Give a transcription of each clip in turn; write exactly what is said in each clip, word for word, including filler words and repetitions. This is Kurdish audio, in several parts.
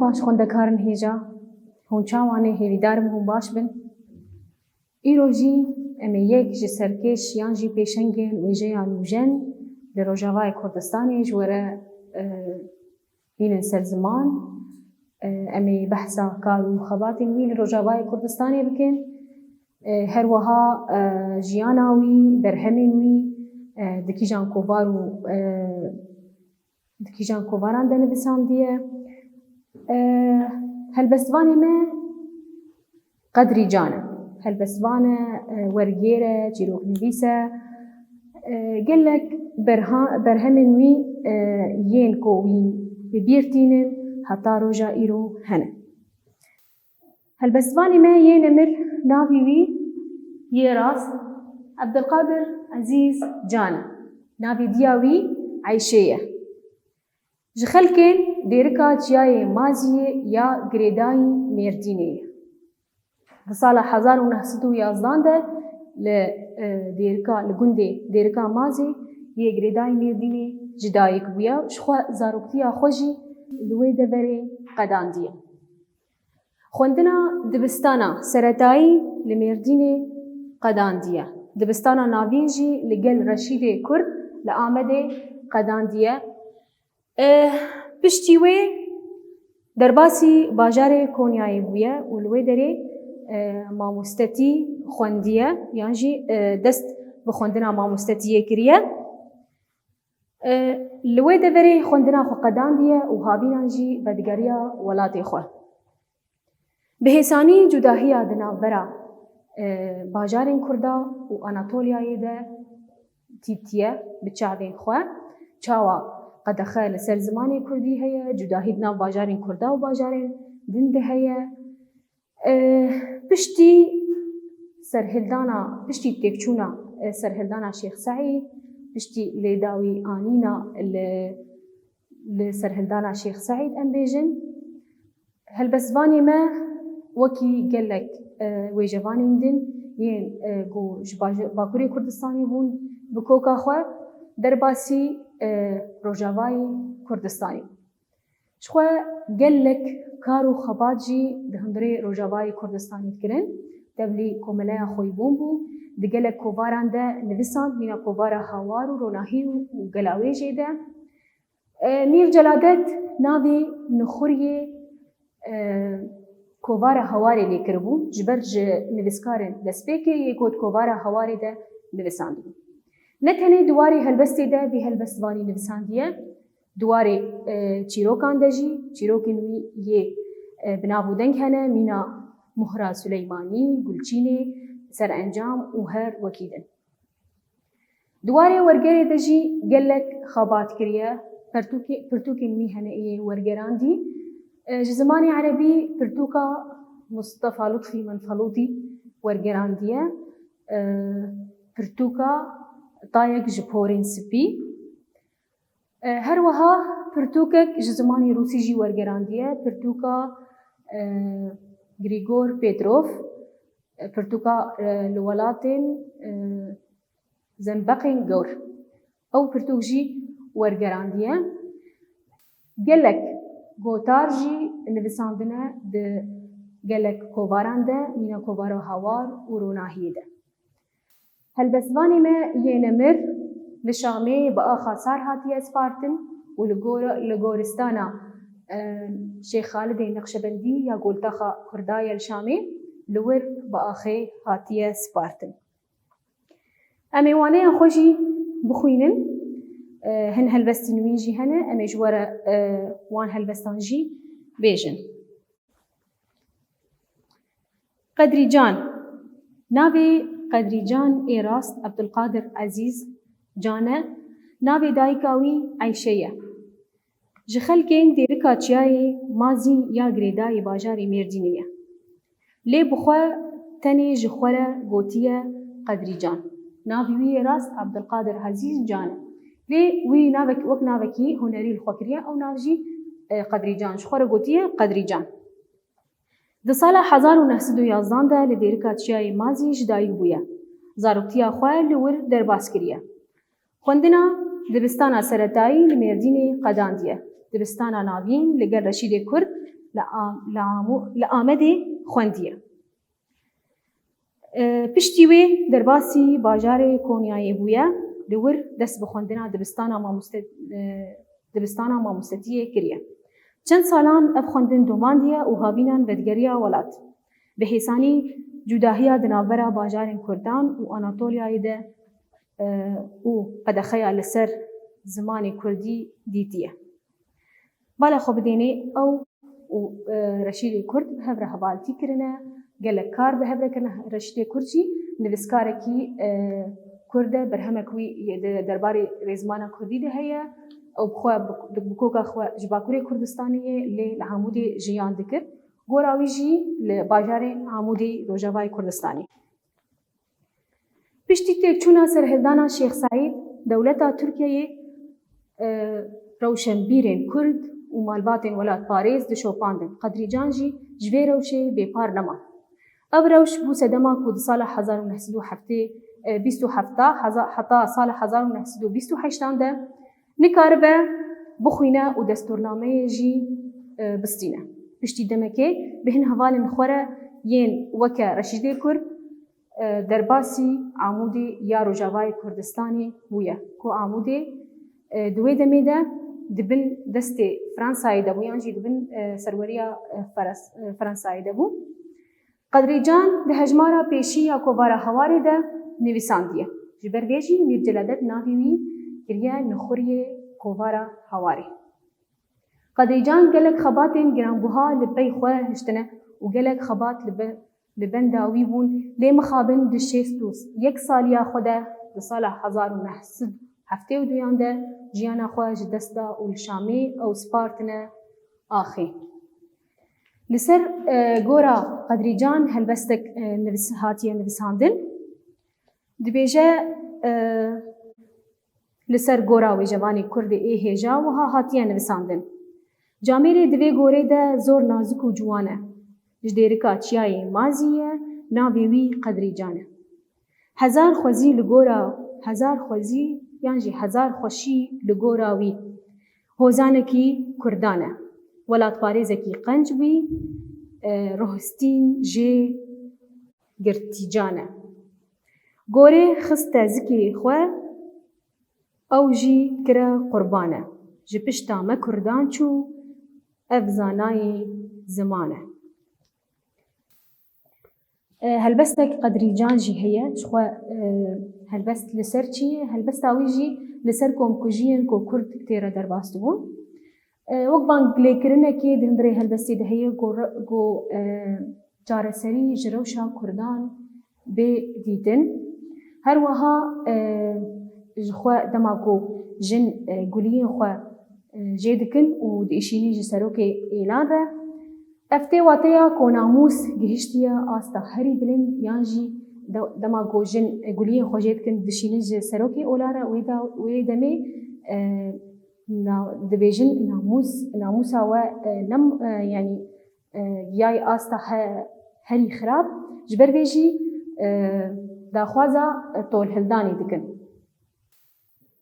Baş xwendekarên hêja, hûn çawa ne? Hêvîdar im hûn baş bin. Îro jî em ê yek ji serkêş yan jî pêşengên wêjeya nûjen li Rojavayê Kurdistanê ji we re, e, bînin ser ziman. E, em ê behsa kar û xebatên wî li Rojavayê Kurdistanê bikin. E, her wiha, e, jiyana wî, berhemên wî, e, di kîjan kovar û, e, di kîjan kovaran de nivîsandiye. E, helbestvanê me Qedrî Can e. Helbestvan e, e, wergêr e, çîroknivîs e. E, gelek berha-, berhemên wî, e, yên ku wî bi bîr tînin heta roja îro hene. Helbestvanê me yê nemir navî wî yê rast Ebdilqadir Ezîz Can e. Navê diya wî Eyşê ye. Ji xelkên Dêrika Çiyayê Maziyê ya girêdayî Mêrdînê ye. Di sala hezar û neh sed û yazdan de li, e, Dêrika, li gundê Dêrika Mazê yê girêdayî Mêrdînê ji dayik bûye û ji xwe zaroktiya xwe jî li wê deverê qedandiye. Xwendina dibistana seretayî li Mêrdînê qedandiye. Dibistana navîn jî li gel Reşîdê Kurd li Amedê qedandiye. E, piştî wê derbasî bajarê Konyayê bûye û li wê derê, e, mamostetî xwendiye yan jî, e, dest bi xwendina mamostetiyê kiriye. E, li wê deverê xwendina xwe qedandiye û havînan jî vedigeriya welatê xwe. Bi hêsanî cudahiya di navbera, e, bajarên Kurda û Anatoliyayê de dîtiye bi çavên xwe. Çawa qedexe li ser zimanê Kurdî heye, cudahî di nav bajarên Kurda û bajarên din de heye. E, piştî serhildana, piştî têkçûna, e, serhildana Şêx Seîd, piştî lêdawî anîna li, li serhildana Şêx Seîd, em bêjin, helbestvanê me wekî gelek, e, wêjevanên din yên, e, ku ji baje-, Bakurê Kurdistanê bûn bi koka xwe derbasî, e, Rojavayê Kurdistanê. Ji xwe gelek kar û xebat jî di hundirê Rojavayê Kurdistanê dikirin. Tevlî komeleya xweyîbûn bû. Di gelek kovaran de nivîsand, mîna kovara Hawar û Ronahî û, û Gelawêjê de. E, Mîr Celadet navê nixuriyê, e, kovara Hawarê lê kiribû. Ji ber ji nivîskarên destpêkê yê ku di kovara Hawarê de nivîsandibû. Ne tenê di warê helbestê de vî helbestvanî nivîsandiye, di warê, e, çîrokan de jî, çîrokên wî yê, e, bi nav û deng hene, mîna Muhra Suleymanî, Gulçînê, Serencam û her wekî din. Di warê wergerê de jî gelek xebat kiriye, pertûkê-, pirtûkên wî hene yê wergerandî. E, ji zimanê erebî pirtûka Mustafa Lutfî Menfelûtî wergerandiye. E, pirtûka Tayek ji Porên Spî. E, her wiha pirtûkek ji zimanê rûsî jî wergerandiye, pirtûka, e, Grîgor Pêtrov, e, pirtûka, e, Li Welatên, e, Zenbeqên Gewr. Ew pirtûk jî wergerandiye. Gelek gotar jî nivîsandine di gelek kovaran de, mîna kovara Hawar û Ronahiyê de. Helbestvanê me yê nemir li Şamê bi axa sar hatiye spartin û li gor-, li goristana, e, Şêx Xalidê Neqşebendî ya Goltaxa Kurda ye li Şamê, li wir bi axê hatiye spartin. Em ê waneya xwe jî bixwînin. E, hin helbestên wî jî hene, em ê ji we re, e, wan helbestan jî bêjin. Qedrî Can. Navê Qedrî Can ê rast Ebdulqadir Ezîz Can e. Navê dayika wî Eyşe ye. Ji xelkên Dêrika Çiyayê Mazî ya girêdayî bajarê Mêrdînê ye. Lê bi xwe tenê ji xwe re gotiye Qedrî Can. Navê wî yê rast Ebdulqadir Ezîz Can e. Lê wî navek, wek navekî hunerî li xwe kiriye, ew nav jî, e, Qedrî Can. Ji xwe re gotiye Qedrî Can. Di sala hezar û neh sed û yazdan de li Dêrika Çiyayê Mazî ji dayik bûye. Zaroktiya xwe li wir derbas kiriye. Xwendina dibistana seretayî li Mêrdînê qedandiye. Dibistana navîn li gel Reşîdê Kurd li Am-, li Amu-, li Amedê xwendiye. E, piştî wê derbasî bajarê Konyayê bûye, li wir dest bi xwendina dibistana mamoste-, e, dibistana mamostetiyê kiriye. Çend salan ev xwendin domandiye û havînan vedigeriya welat. Bi hêsanî cudahiya di navbera bajarên Kurdan û Anatolyayê de, e, û qedexeya li ser zimanê Kurdî dîtiye. Bala xwe bidênê ew û, e, Reşîdê Kurd bi hev re hevaltî kirine, gelek kar bi hev re kirine. Reşîdê Kurd jî nivîskarekî, e, Kurd e, berhemek wî yê di derbarê rêzimana Kurdî de heye. Ew bi xwe bi, bi koka xwe ji Bakurê Kurdistanê ye, lê li Amûdê jiyan dikir. Gora wî jî li bajarê Amûdê Rojavayê Kurdistanê. Piştî têkçûna serhildana Şêx Seîd, dewleta Tirkiyeyê, e, rewşenbîrên Kurd û malbatên welatparêz dişopandin. Qedrîcan jî ji vê rewşê bêpar nema. Ev rewş bû sedema ku di sala hezar û neh sed û heftê, e, bîst û heft heza-, heta sala hezar û neh sed û bîst û heştan de nikaribe bixwîne û destûrnameyê jî, e, bistîne. Piştî demekê bi hin hevalên xwe re yên weke Reşîdê Kurd, e, derbasî Amûdê ya Rojavayê Kurdistanê bûye, ku Amûdê, e, di wê demê de di bin destê Fransayê de bû, yan jî di bin, e, serweriya, e, Feres-, e, Fransayê de bû. Qedrîcan di hejmara pêşî ya Kovara Hawarê de nivîsandiye. Ji ber vê jî Mîr Celadet navê wî kiriye nixuriyê Kovara Hawarê. Qedrîcan gelek xebatên giranbuha li pey xwe hiştine û gelek xebat li be-, li benda wî bûn, lê mixabin di şêst û yek saliya xwe de, di sala hezar û neh sed û heftê û duyan de jiyana xwe ji dest da û li Şamê ew spartine axê. Li ser, e, gora Qedrîcan helbestek, e, nivîs-, hatiye nivîsandin. Dibêje, e, Li ser gora wêjevanê Kurdê ê hêja wiha hatiye nivîsandin: Camêrê di vê gorê de zor nazik û ciwan e. Ji dêrika çiyayê Mazî ye, navê wî Qedrîcan e. Hezar xwezî li gora, hezar xwezî yan jî hezar xweşî li gora wî. Hozanekî Kurdan e. Welatparêzekî qenc bû, e, rohistîn jê girtîcan e. Gorê xiste zikê xwe, ew jî kire qurban e. Ji pişta me Kurdan çû, ev zanayê ziman e. E, helbestek Qedrîcan jî heye, ji xwe, e, helbest li ser çi ye? Helbesta wî jî li ser komkujiyên ku Kurd tê re derbas dibûn. E, wek banglêkirinekê di hundirê helbestê de heye ku re-, ku, e, çareserî ji rewşa Kurdan bê dîtin. Her wiha, e, ji xwe dema ku jin, e, guliyên xwe, e, jê dikin û diişînin ji serokê êlan re, ev tê wateya ku namûs gihiştiye asta herî bilind, yan jî de-, dema ku jin, e, guliyên xwe jê dikin, dişînin ji serokê êlan re, wê da-, wê demê, e, na-, dibêjin namûs, namûsa we, e, nem-, e, yanî, e, yay asta he-, herî xirab, ji ber vê jî, e, daxwaza, e, tolhildanê dikin.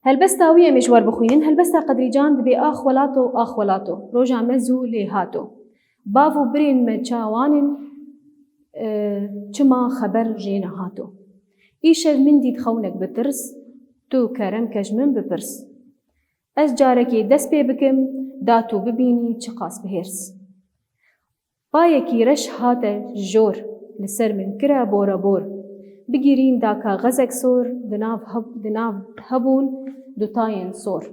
Helbesta wî em ê ji we re bixwînin. Helbesta Qedrîcan dibê: Ax welato, ax welato, roja me zû lê hato. Bav û birên me çawan in, e, çima xeber jê nehato? Îşev min dît xewnek bi tirs, tu kerem ke ji min bipirs. Ez carekê dest pê bikim, da tu bibînî çiqas bi hêrs. Payekî reş hate jor, li ser min kire bora bor. Bigirîn da kaxezek sor, di nav heb-, di nav hebûn dutayên sor.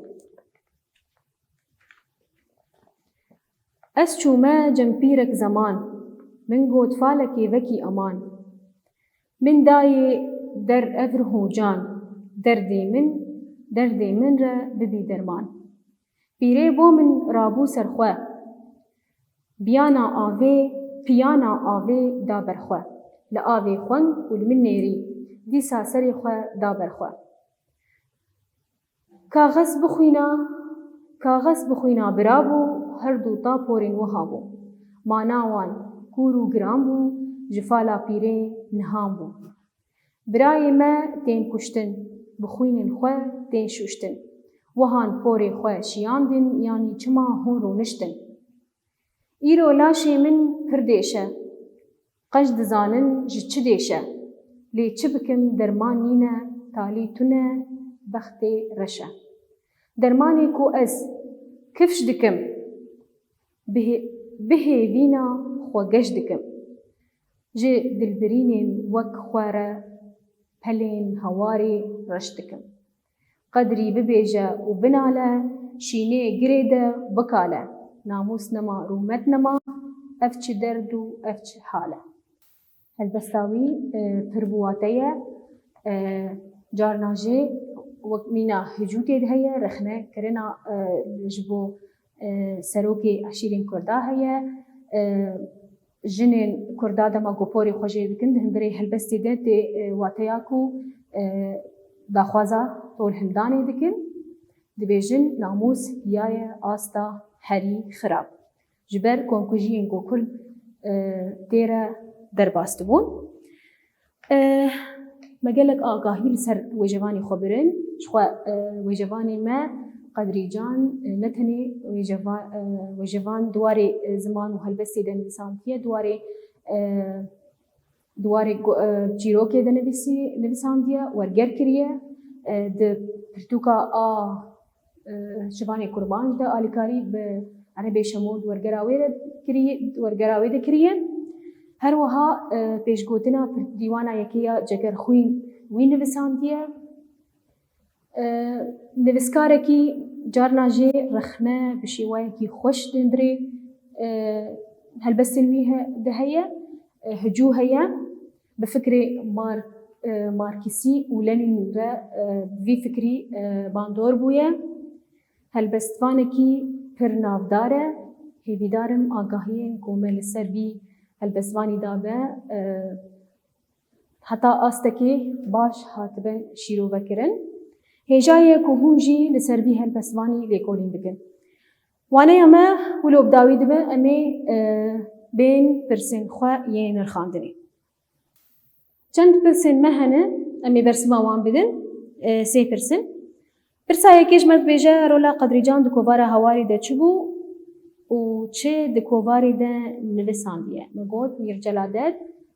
Ez çûme cem pîrek zeman, min got falekê vekî eman. Min dayê der ev rih û can, derdê min, derdê min re bibî derman. Pîrê bo min rabû ser xwe, biyana avê, piyana avê da ber xwe. Li avê xwend û li min nêrî, dîsa serê xwe da ber xwe. Kaxez bixwîna, kaxez bixwîna birabû, her du ta porên wiha bû. Mana wan kûr û giran bû, ji fala pîrê nihan bû. Birayê me tên kuştin, bi xwînên xwe tên şuştin. Wihan porê xwe şiyandin, yanî çima hûn rûniştin? Îro laşê min pir dêş e. Qenc dizanin ji çi dêş e. Lê çi bikim derman nîne, talî tune, bextê reş e. Dermanê ku ez kifş dikim, bihê-, bihêvîna xwe geş dikim. Ji dilbirînên wek xwe re pelên hewarê reş dikim. Qedrî bibêje û binale, şînê girê de bikale. Namûs nema, rûmet nema, ev çi derd û ev çi hal e. Helbesta wî, e, pir bi wate ye. E, carna jê wek mîna hicû tê de heye, rexne kirina, e, ji bo, e, serokê eşîrên Kurda heye. E, jinên Kurda dema ku porê xwe jê dikin, di hundirê helbestê de tê, e, wateya ku, e, daxwaza tolhildanê dikin, dibêjin namûs giyaye asta herî xirab. Ji ber komkujiyên ku Kurd, e, tê re derbas dibûn. E, me gelek agahî li ser wêjevanê xwe birin. Jixwe, e, wêjevanê me Qedrî Can, e, ne tenê wêjeva-, e, wêjevan di warê, e, ziman û helbestê de nivîsandiye, di warê, e, di warê go-, e, çîrokê de nivîsî-, nivîsandiye, werger kiriye, e, di pirtûka a, e, Şivanê Kurmanc de alîkarî bi Erebê Şemo di wergera wê de kiriye, di wergera wê de kiriye. Her wiha, e, pêşgotina pir-, dîwana yekê ya Cegerxwîn wî nivîsandiye. E, nivîskarekî carna jê rexne bi şêwayekî xweş di hundirê, e, helbestên wî he-, de heye, e, hicû heye. Bi fikrê Mar-, e, Marksî û Lenînî re, e, bi vî fikrî, e, bandor bûye. Helbestvanekî pir navdar e. Hêvîdar im agahiyên ku me li ser vî helbestvanî dabe, e, heta astekê baş hatibe şîrovekirin. Hêja ye ku hûn jî li ser vî helbestvanî lêkolîn bikin. Waneya me wilo bi dawî dibe, em ê, e, bên pirsên xwe yê nirxandinê. Çend pirsên me hene, em ê bersiva wan bidin. E, sê pirs in. Pirsa yekê ji me dibêje, rola Qedrîcan di kovara Hawarî de çi bû û çi di kovarê de nivisandiye? Me got, Mîr Celadet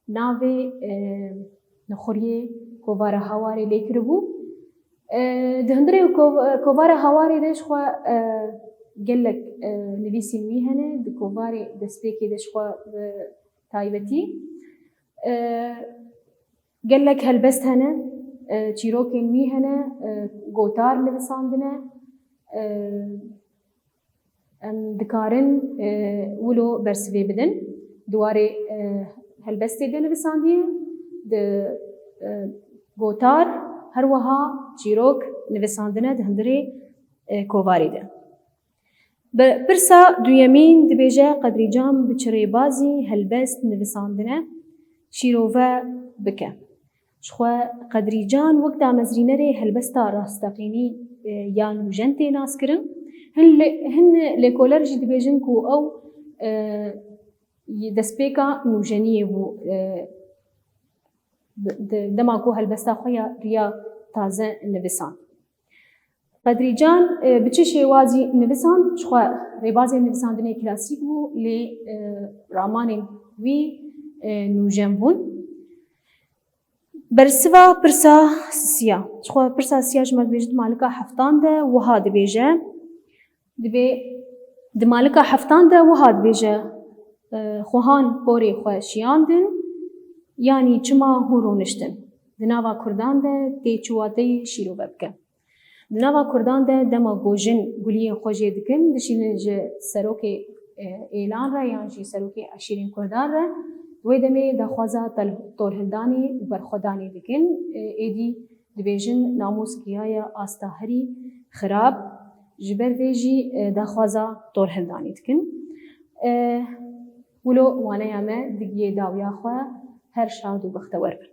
navê, e, nexuriyê kovara Hawarê lê kiribû. E, di hundirê ko-, kovara Hawarê de jixwe, e, gelek, e, nivîsên wî hene. Di kovarê destpêkê de jixwe bi taybetî, e, gelek helbest hene, e, çîrokên wî hene, e, gotar nivisandine. E, em dikarin, e, wilo bersivê bidin. Di warê, e, helbestê de nivisandiye, di, e, gotar, her wiha çîrok nivisandine di hundirê, e, kovarê de. Bi pirsa duyemîn dibêje, Qedrîcan bi çi rêbazî helbest nivisandine şîrove bike? Jixwe Qedrîcan wek damezrînerê helbesta rasteqînî, e, ya nûjen tê naskirin. Hin lê-, hin lêkoler jî dibêjin ku ew, e, yê destpêka nûjeniyê bû, e, di, di, dema ku helbesta xwe ya riya taze nivisand. Qedrîcan, e, bi çi şêwazî nivisand? Jixwe rêbazên nivisandinê klasîk bû, lê, e, ramanên wî, e, nûjen bûn. Bersiva pirsa sisiya. Jixwe pirsa sisiya ji me dibêje, di malika heftan de wiha dibêje. Dibê di malika heftan de wiha dibêje, e, xwehan porê xwe şiyandin, yanî çima hûn rûniştin? Di nava Kurdan de tê çi wateyê şîrove bike? Di nava Kurdan de dema ku jin guliyên xwe jê dikin, dişînin ji serokê, e, êlan re yan jî serokê eşîrên Kurdan re, di wê demê daxwaza tel-, tolhildanê û berxwedanê dikin. E, êdî dibêjin namûs giyaye asta herî xirab, ji ber vê jî, e, daxwaza tolhildanê dikin. E, wilo waneya me digiyê dawiya xwe, her şad û bextewer bin.